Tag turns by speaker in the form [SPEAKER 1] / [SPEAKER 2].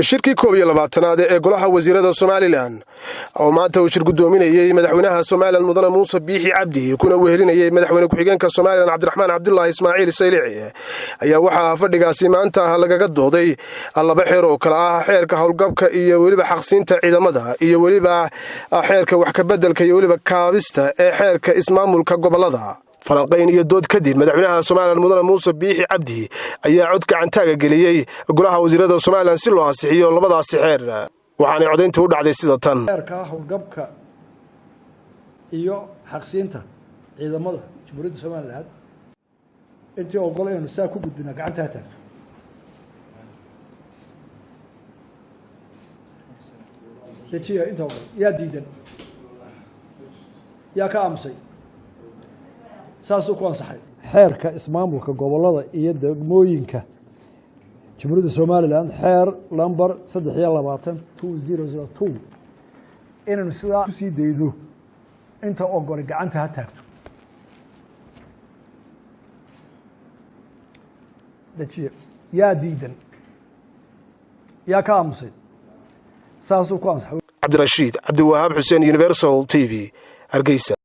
[SPEAKER 1] Shirkii 21aad ee golaha wasiirada Somalilan oo maanta uu shir guddoominayey madaxweynaha Somalilan, Mudane Muuse Biixi Cabdi, kuna wehelinayey madaxweyne ku-xigeenka Somalilan, Cabdiraxmaan Cabdulaahi Ismaaciil Saylici, ayaa waxaa fadhigaasi maanta lagaga dooday laba xeer oo kale ah xeerka howlgabka iyo weliba xaqsiinta ciidamada iyo weliba xeerka wax kabeddelka iyo weliba kaabista ee xeerka ismaamulka gobolada. Falanqayn iyo dood kadib, madaxweynaha Somalilan, Mudane Muuse Biixi Cabdi, ayaa cod gacantaaga geliyey golaha wasiirada Somalilan si loo ansixiyo labadaasi xeer, waxaanay codaynta u dhacday sida tan.
[SPEAKER 2] Xeerka howlgabka iyo xaqsiinta ciidamada Jamhuuriyadda Somalilan, intii ogol inaynu saa ku gudbina gacantaa taagto. Dejiya inta ogol. Yaa diidan? Yaa ka aamusay? Saasuu ku ansaxay. Xeerka ismaamulka gobolada iyo degmooyinka Jamhuuriyadda Somalilan, xeer number 23/2002, inaynu sidaa kusii dayno, inta ogolay gacanta ha taagto. Dejiya. Yaa diidan? Yaa ka aamusay? Saasuu ku ansaxay.
[SPEAKER 1] Cabdirashiid Cabdiwahaab Xuseen, Universal TV, Hargeysa.